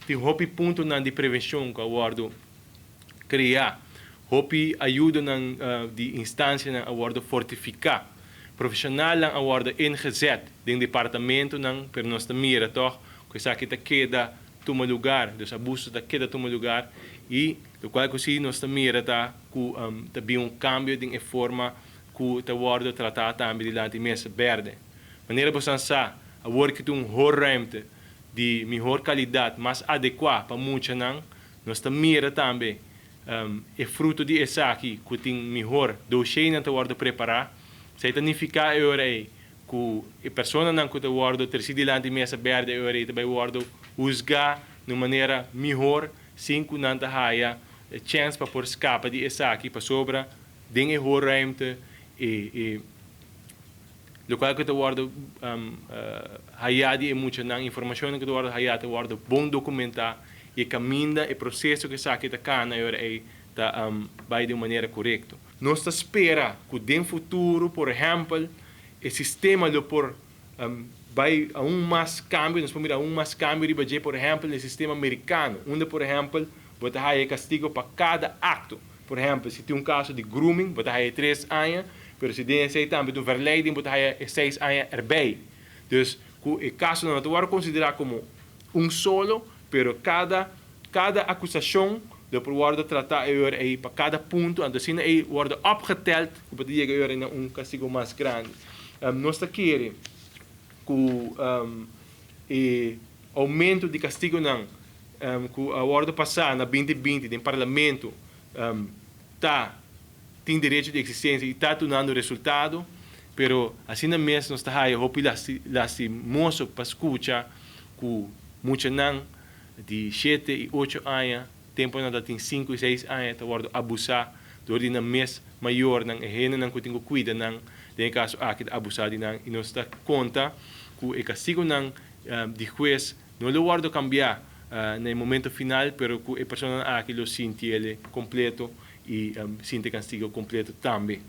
Tin hopi puntonan di prevencion cu a wordo crea, hopi ayudonan di instancianan a wordo fortifica, profesionalnan a wordo ingezet den departamentonan, pero nos ta mira toch cu esaki ta keda tuma lugar, dus abuso ta keda tuma lugar y locual cu si nos ta mira ta cu ta bin un cambio den e forma cu ta wordo trata tambe dilanti mesa berde. Manera bosan sa, awor cu tin un hoorruimte di mihor calidad, mas adecua pa muchanan, nos ta mira tambe e fruto di esaki cu tin mihor dossiernan ta wordo prepara. Esey ta nifica e ora ey cu e personanan cu ta wordo treci dilanti mesa berde e ora ey ta bay wordo huzga na un manera mihor sin cu nan ta haya chens pa por scapa di esaki pasobra den e hoorruimte e locual cu ta wordo haya di e muchanan, informacionnan cu ta wordo haya ta wordo bon documenta y e caminda, e proceso cu esaki ta cana e ora ey ta bay di un manera corecto. Nos ta spera cu den futuro, por ehempel, e sistema lo por bay aun mas cambio, nos por mira aun mas cambio riba dje, por ehempel, e sistema Mericano, unda, por ehempel, bo ta haya castigo pa cada acto. Por ehempel, si tin un caso di grooming, bo ta haya 3 aña, pero si den esey tambe tin verleiding, bo ta haya 6 aña erbij. Dus, cu e caso no ta wordo considera como un solo, pero cada acusacion lo por wordo trata ey pa cada punto, anto asina e wordo opgeteld, cu por yega na un castigo mas grandi. Nos ta kere cu e aumento di castigonan cu a wordo pasa na 2020 den parlamento ta tin derecho di existencia y ta dunando resultado, pero asina mes nos ta haya hopi lastimoso pa scucha cu muchanan di 7 y 8 aña, tempo nan tin 5 y 6 aña, ta wordo abusa door di nan mes mayornan, e hendenan cu tin cu cuida nan, den caso aki abusa di nan, y nos ta conta cu e castigonan di hues no lo wordo cambia na momento final, pero cu e persona aki lo sinti e completo y sinti castigo completo tambe.